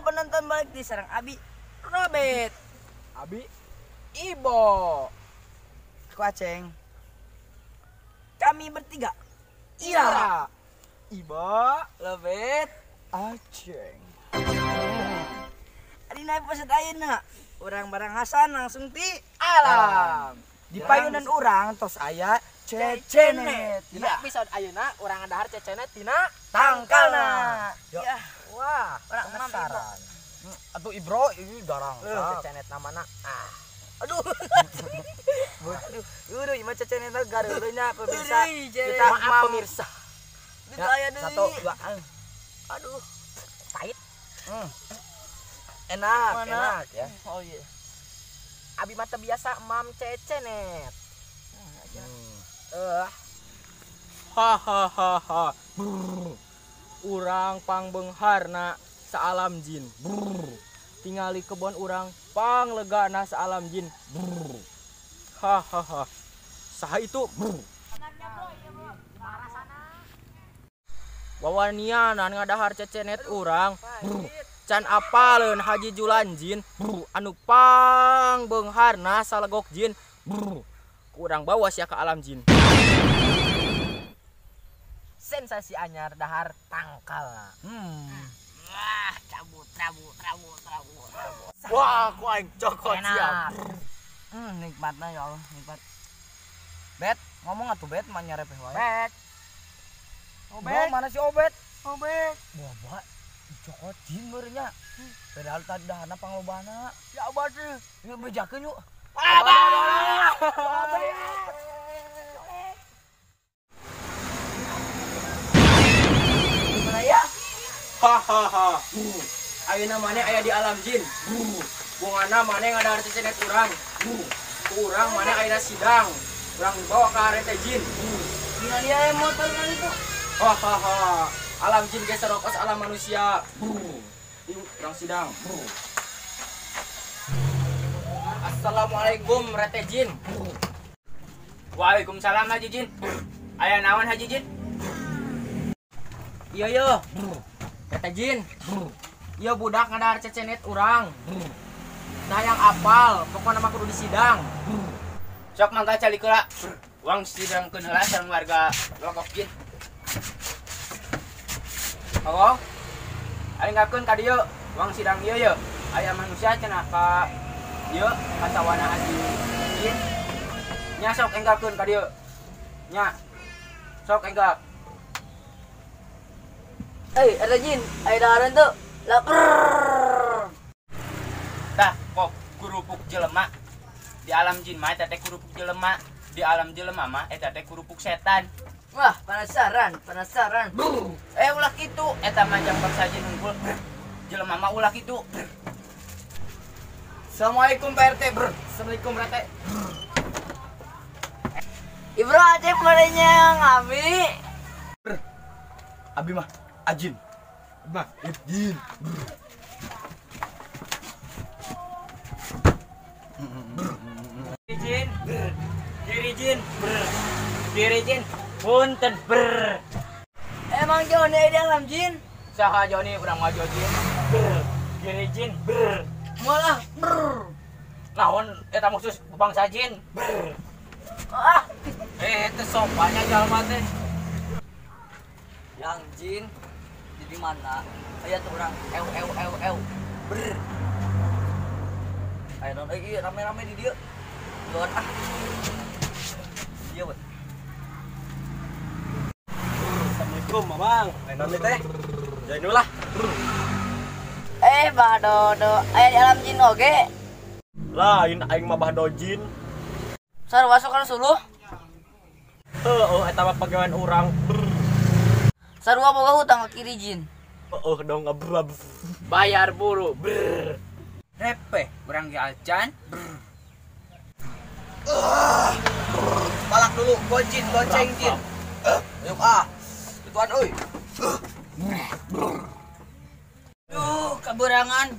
Penonton balik di sarang Abi Robert, Abi Ibo, aku Aceng. Kami bertiga, Ira, Ibo, Robert, Aceng. Adina episode ayeuna, urang barang Hasan langsung ti alam. Di payunan urang tos aya cecenet. Dina episode ayeuna urang ngadahar cecenet tina tangkalna. Ya. Wah, orang penasaran. Atuh Ibro ini garang. Cecenet namana. Ah. Aduh. Aduh, udah ieu mah cecenetna gareuleuh nya pemirsa. Kita maaf pemirsa. Ya, satu, dua. Aduh. Pahit. Enak, mana? Enak ya. Oh iya. Abi mah teu biasa mam cecenet. Hahaha. Urang pangbeungharna saalam jin. Brr. Tingali kebon urang panglegana saalam jin. Brr. Hahaha. Saha itu? Brr. Wawanianan ngadahar cecenet urang. Brr. Can apaleun Haji Julan jin. Brr. Anu pangbeungharna salegok jin. Brr. Ku urang bawa sia ka alam jin. Sensasi anyar dahar tangkal. Wah, cabut. Wah, ku aing cokot siap. Nikmatna ya Allah, nikmat. Bet, ngomong atuh Bet, mah nyarepeh wae. Bet. Obet. Mana si Obet? Obet. Bawa cokot jin meureun nya. Padahal tadi daharna panglobana. Ya abah teh. Yuk bejakeun yuk. Abah. Hahaha. Ayeuna maneh aya di alam jin. Bungana maneh ngadahar cecenet urang. Urang maneh ayeuna sidang. Urang dibawa ka arete jin. Gila dia motor kan itu. Hahaha. Alam jin ge sarokos alam manusia. Urang sidang. Assalamualaikum rete jin. Waalaikumsalam Haji Jin. Aya naon Haji Jin? Iya yo. Rete jin. Iya budak ngadahar cecenet urang. Nah yang apal, pokokna mah kudu disidang. Sok mangga calik heula. Wang sidangkeun heula sareng warga Lokok jin. Oh. Aing ngakeun ka dieu, wang sidang ieu ye. Aya manusia cenah ka ieu kasawana Haji Jin. Nya sok enggalkeun ka dieu. Nya. Sok enggal. Eh, ada jin, ada dahareun tuh. Lapar. Tah, kok kerupuk jelema. Di alam jin mah eta teh kerupuk jelema, di alam jelema mah eta teh kerupuk setan. Wah, penasaran. Eh, ulah kitu, eta mah jang bangsa jin unggul. Jelema mah ulah kitu. Assalamualaikum Pak RT, bro. Assalamualaikum RT. Ibro Aceh manehnya yang Abi. Abi mah Ajin. Mah, jin. Jin, kiri jin, kiri jin, punten ber. Emang Joni di alam jin? Saha Joni urang mah jin. Kiri jin, ber. Malah ber. Naon eta khusus bangsa jin, ber. Ah, teu sopannya jalma teh. Yang jin di mana? Aya tuh orang ew ew ew ew ber. Ayo non euy rame-rame di dieu. Luar ah. Dieu we. Assalamualaikum, Mamang. Ayo non teh. Jain lah. Badodo aya di alam jin oge. Lain aing mah Bahdojin. Sarua sok kana suluh. Heueuh eta mah pagawean urang. Sarua boga hutang ka kiri jin. Heueuh dong ngabrab. Bayar buru. Brr. Repeh urang ge acan. Palak dulu, gojin, goceng jin. Yuk ah. Ituan euy. Duh, keberangan.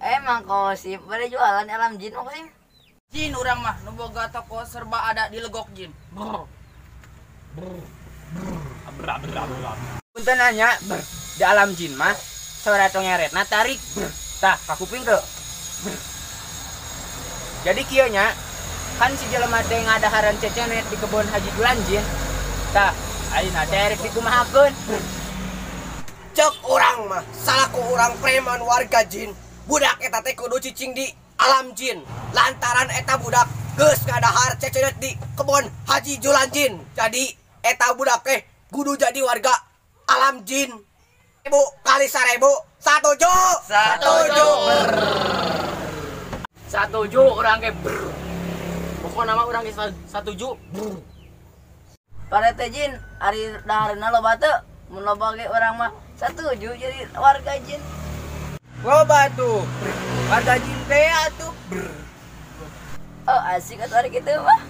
Emang Kosim pada jualan alam jin mah Kosim? Jin urang mah nu boga toko serba ada di Legok jin. Punten nanya, di alam jin mah suara tongeretna tarik. Tah, ka kuping teu. Jadi kieu nya kan si jelema teh ngadaharan cecenet di kebun Haji Julan jin. Tah, ayeuna teh rek dikumahakeun. Cek urang mah salaku urang preman warga jin. Budak eta teh kudu cicing di alam jin. Lantaran eta budak geus ngadahar cecenet di kebun Haji Julan jin. Jadi eta budak teh kudu jadi warga alam jin. 1000 kali 1000 setuju. Setuju. Setuju urang ge. Pokokna mah urang ge setuju. Parete jin ari dahareuna loba teu? Mun loba ge urang mah setuju jadi warga jin. Loba tuh. Warga jin teh atuh. Oh asik atuh ari kitu mah.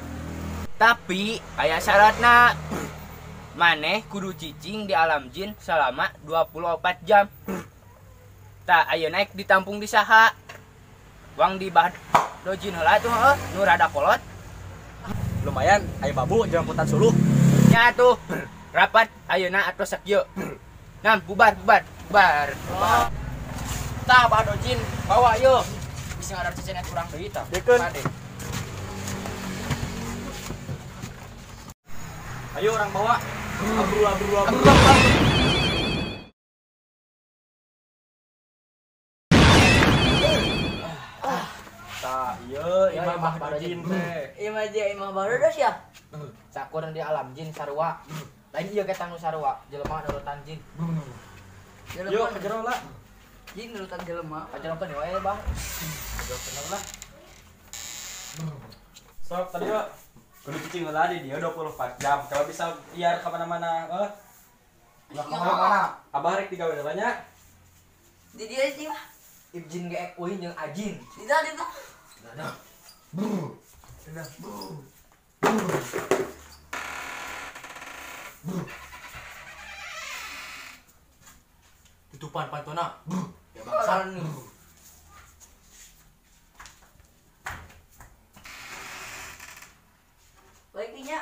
Tapi aya syaratna. Maneh kudu cicing di alam jin selama 24 jam. Tah ayeuna naik ditampung di saha? Wang di Bahdojin heula tuh heuh nu rada kolot. Lumayan aya babu jeung angkutan suluh. Nya atuh rapat ayeuna atos sakieu. Nah, bubar bubar bubar. Tah Bahdojin bawa yeuh. Bisa ngadar cecenet urang deui tah. Dekeun. Ayo orang bawa. Abru abru abru. Tah, ieu imah Bahdojin teh. Imah je imah Bahdodos ya? Sakurang di alam jin sarua. Lain ieu ke tanggung sarua, jelema nurutan jin. Yuk, ke jero lah. Jin nurutan jelema. Kajerokeun wae, Bah. Kajerokeun lah. Sok tadi yuk. Kudu cicing heula di dieu 24 jam. Kalau bisa liar ka mana-mana, heuh. Ulah ka mana-mana. Abah rek digawe heula nya. Di dieu sih mah. Ibjin ge ek euy jeung ajin. Di dieu ditu. Dadah. Brr. Dadah. Brr. Brr. Tutupan pantona. Brr. Ya bangsa. Baiknya.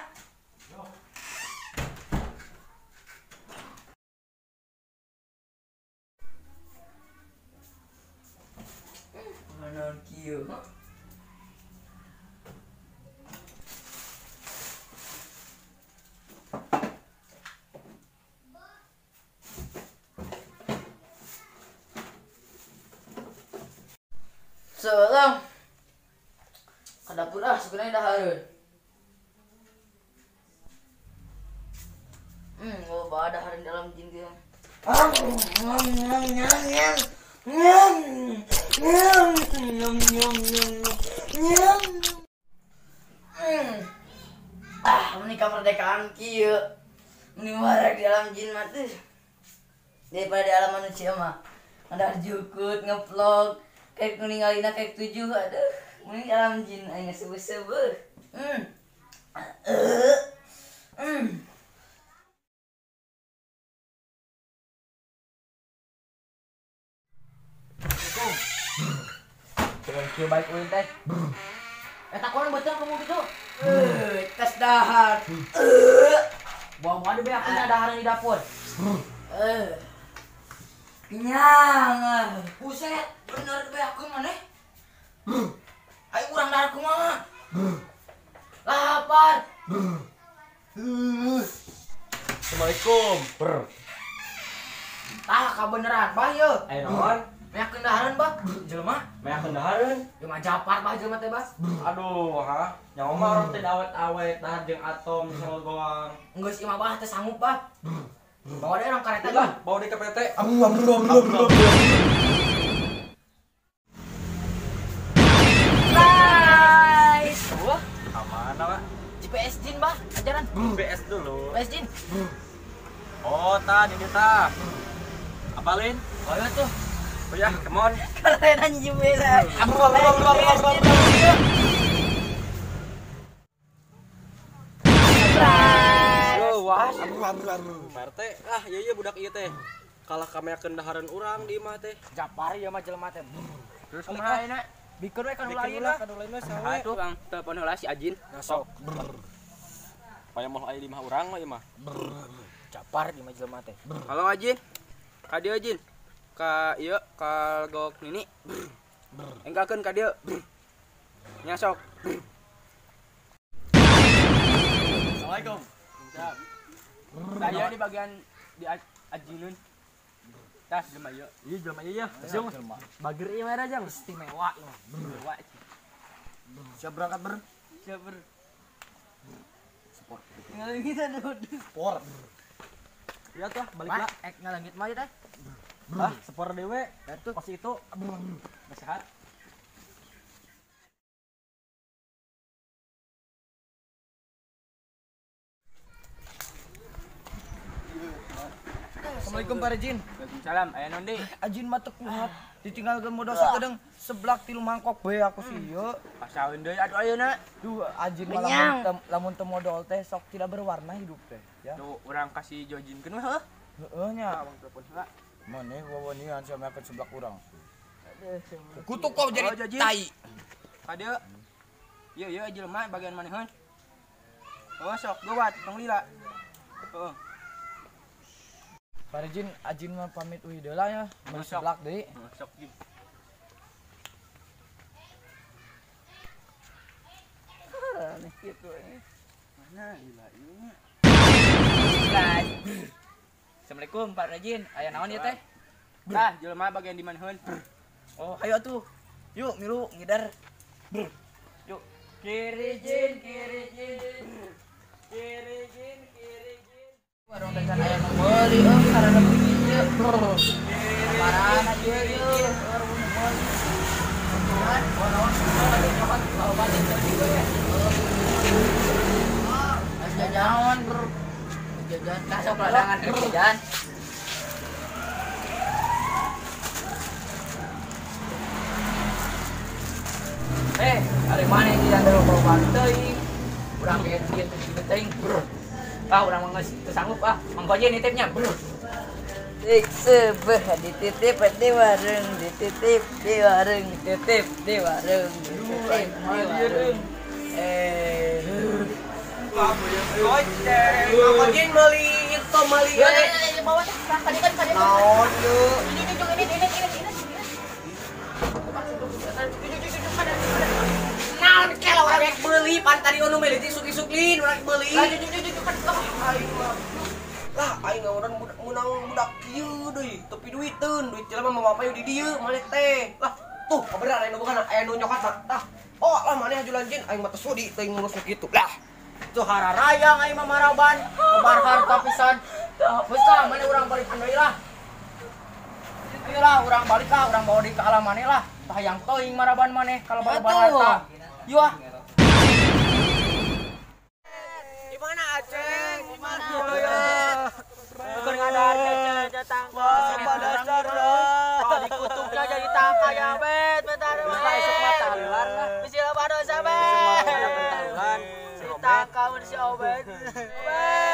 Mana kieu? Salam. Ka dapur ah sebenarnya dahareun. Oh, ada hari dalam jin dia. Ah, ini kemerdekaan kieu. Ini warak di alam jin mah tuh. Daripada di alam manusia mah. Ada jukut, ngevlog, kayak ninggalina kayak tujuh, aduh. Ini alam jin aing seubeuh-seubeuh. Dengan kieu baik ulin teh. Eta kuon beuteung kamu gitu. Tes dahar. Buang-buang ada beak ada dahareun di dapur. Kenyang. Buset, bener beak maneh. Ayo urang dahar kumaha? Lapar. Assalamualaikum. Ber. Tah kabeneran bah yeuh. Ayo naon? Meak dahareun bah, jelema. Meak dahareun. Jelema japar bah jelema teh bah. Aduh, ha. Nyawa mah orang teh awet-awet dahar jeung atom sama goang. Geus imah bah teh sanggup bah. Bawa deh orang kareta lah, bawa deh ke PT. Abu abu abu abu. Bah, ajaran. BS dulu. BS jin. Oh, tah ini tah. Apalin? Oh iya tuh. Oh ya, come on. Keren anjing bela. Abru abru abru abru abru. Wah, abru abru. Pak RT, ah iya iya budak ieu teh. Kalah kameakeun dahareun urang di imah teh. Japar ieu mah jelema teh. Terus kumaha ayeuna? Bikeun we ka nu lain lah, ka nu lain we saha we. Atuh Bang, telepon heula si Ajin. Sok. Paya moal aya di imah urang mah ieu mah. Japar di mah jelema teh. Halo Ajin. Ka dieu Ajin. Ka ieu ka gok nini. Enggalkeun ka dieu. Nya sok. Assalamualaikum. Saya di bagian di Ajinun. Tas jelema ieu. Iya jelema ieu ya. Bager ieu mah jang istimewa ieu mah. Istimewa. Siap berangkat ber. Siap ber. Sport. Ngalengit aduh. Sport. Iya tuh balik lah. Ek ngalengit mah teh. Ah, sport dewe. Pas itu sehat. Assalamualaikum Pak Jin. Waalaikumsalam. Aya naon deui? Ajin mah teu kuat. Ditinggalkeun modal sakedeung seblak 3 mangkok bae aku sih ieu. Pasaeun deui atuh ayeuna. Duh, ajin mah lamun teu modal teh sok tidak berwarna hidup teh, ya. Tuh urang kasih jojinkeun we heuh. Heueuh nya. Abang telepon heula. Maneh wawanian sia makan seblak urang. Kutuk kau jadi tai. Ka dieu. Ieu ieu jelema bagian maneheun. Oh sok gawat tong lila. Heeh. Pak Jin, Ajin mah pamit uih deula ya, meuli seblak deui. Sok jin. Aneh kitu eh. Mana lila ieu nya. Assalamualaikum Pak Rajin, aya naon ieu teh? Tah, jelema bagian di maneheun. Oh, ayo atuh. Yuk milu ngidar. Yuk. Kiri jin, kiri jin. Kiri jin, kiri jin. Warung teh can aya nu meuli euy karena begitu ieu. Kamaran ieu ieu warung nu meuli. Mas jajan bro. Jajan tah sok ladangan jajan. Eh, ari maneh jajan loba teuing. Urang ge sieun teu teuing. Ah, urang mah geus teu sanggup ah. Mang Koje nitipnya. Cek sebeh dititip di warung, dititip di warung, dititip di warung, dititip di warung. Eh, Goceng, Mang Koje meuli itu meuli. Bawa teh, kadieu kadieu. Naon ieu? Ini ini ini ini ini. Naon kela urang rek meuli pan tadi nu meuli teh isuk-isuk lin urang meuli. Aing mah. Lah aing ngawaran meunang budak kieu deui, tapi duiteun, duit jelema mah bapak di dieu maneh teh. Lah tuh kabeneran aya nu bukan aya nu nyokat mah. Tah. Oh lah maneh hajulan jin aing mah teu sudi teuing ngurus nu kitu. Lah Tuh hararayang aing mah maraban, lebar harta pisan. Geus lah maneh urang balik deui lah. Ayo lah urang balik lah, urang bawa deui ka alam maneh lah. Tah hayang teuing maraban maneh kalau lebar harta. Yuk ah. Di mana Aceh? Di mana? Bukan ngadar cece tangga pada cara. Dikutuknya jadi tangka ya bet bentar. Bisa esuk mah tahlilan lah. Bisa loba dosa bet. Tahlilan. Si tangka mun si Obet. Obet.